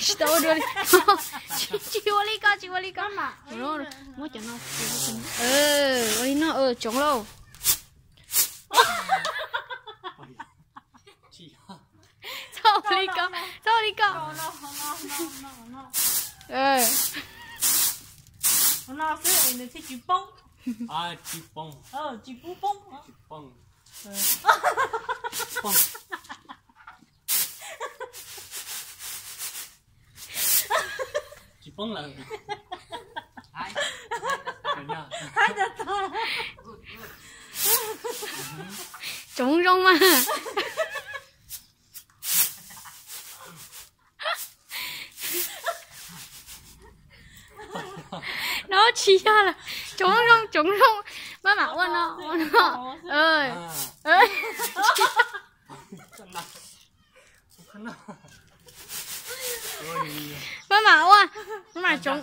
Tsis tau ua dua li. Tsis ua li ko, tsis ua li ko. Muab cov no. Ua li no, tsoov lauj. Txhob ua li ko, txhob ua li ko. Tsis poob lawm. Tsoov zoo mas. No tsis yog lawm. Tsoov zoo, tsoov zoo. Maj mam ua no, ua no. Maj mam ua, maj mam tsoov.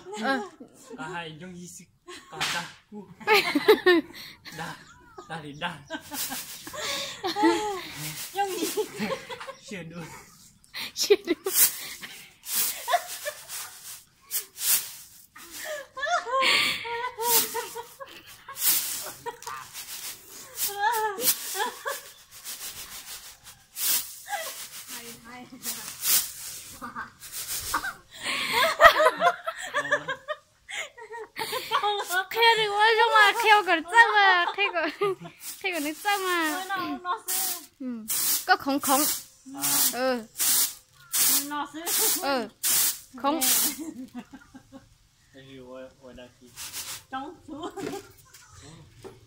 Qhia nws ua zoo mas, qhia kom nws txawj mas, qhia kom nws txawj mas. Koj khoov khoov. Khoov.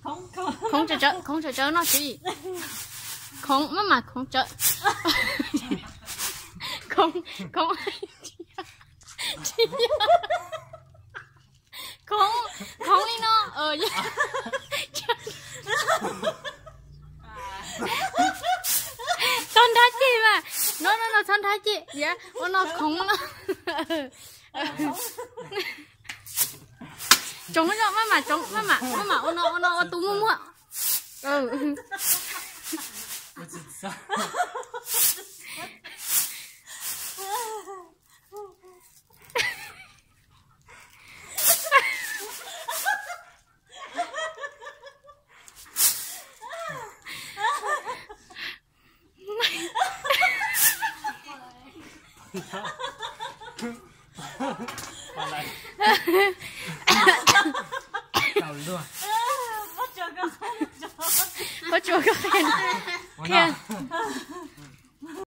Khoov tsawv tsawv, khoov tsawv tsawv no tsis. Khoov maj mam khoov tsawv. Khoov, khoov. Khoov, khoov li no. Txhob nrhab ceg mas. No no no, txhob nrhab ceg. Ua no khoov no. Tsoov zoo, maj mam tsoov, maj mam, maj mam ua no, ua no ua tus muaj muaj. Pob tsuas koj qhia, qhia.